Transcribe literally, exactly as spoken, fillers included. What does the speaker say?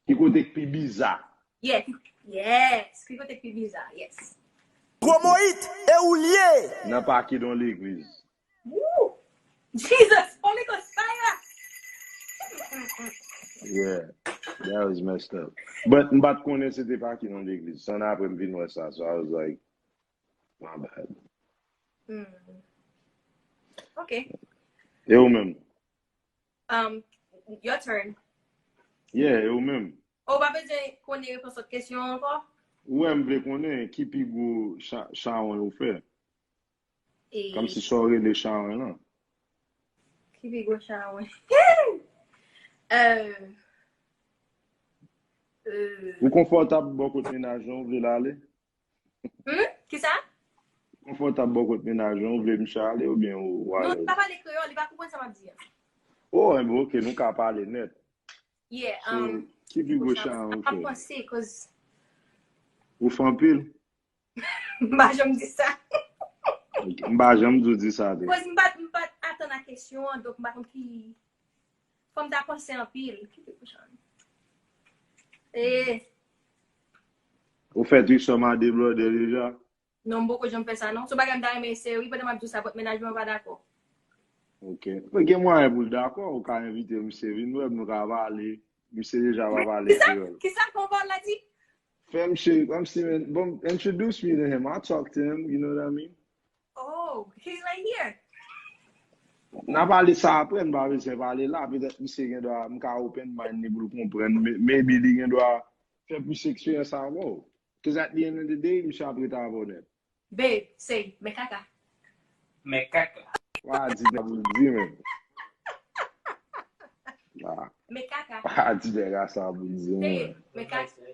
Ki kote k pi biza? Yeah, ki- yes. Ki kote k pi biza? Yes. Gwo Moyit, e ou l ye? Nan pake yon legliz. Woo! Jesus, Holy Ghost fire! Yeah, that was messed up. But m pa t konnen se te pake yon legliz. Se ann apre m vin wè sa, so I was like, my bad. Hmm. Ok. E ou menm? Um, your turn. Yeah, e ou menm? Ou pa bezwen konnen repons lòt kesyon ankò? Ou wè m vle konnen ki pi gwo cha- chawony ou fè. E- Kòmsi sa w rele chawony lan. Ki pi gwo chawony? Euh, euh, Ou konfòtab bò kot mennaj lan, ou vle l ale? Hmm? Kisa? Konfòtab bò kot mennaj lan, ou vle misye ale oubyen ou Non, alèz? Li pa pale kreyòl, li pa konprann sa m ap di a. Oh, enben, ok, nou ka pale nèt. Yeah, So, um, ki pi gwo chawony ou ap fè? Panse, cause Ou fè anpil? M pa janm di sa. Ok, m pa janm di w di sa, tou. Cause m pa, m pa t atann a kesyon an, donk m pa konn ki. Fò m ta panse anpil. Ki pi gwo chawony? E, Ou fè trisòm a de blòdè deja? Non, m poko janm fè sa, non. Se yon bagay m ta renmen eseye, wi, pandan m ap di w sa, but mennaj mwen pa dakò. Ok. Mwen gen mwayen pou l dakò, ou ka envite misye vin wè m, nou ka pale. Misye deja pa pale Kisa? kreyòl. Kisa Konpòl la di? Fè misye, kòmsi, men, bon, introduce me to him. I talk to him, you know what I mean? Oh, he's right here. N a pale sa apre, n pa bezwen pale la. Petèt misye gen dwa, m ka open mind li pou l konprann. May- Maybe li gen dwa fè plis eksperyans avè w. Cause at the end of the day, misye ap rete avè w nèt. Babe, say, men kaka. Men kaka. Wa di sa pou l di, men. Ah, Men kaka. wa di nèg a sa pou l di, Say, men. men kaka.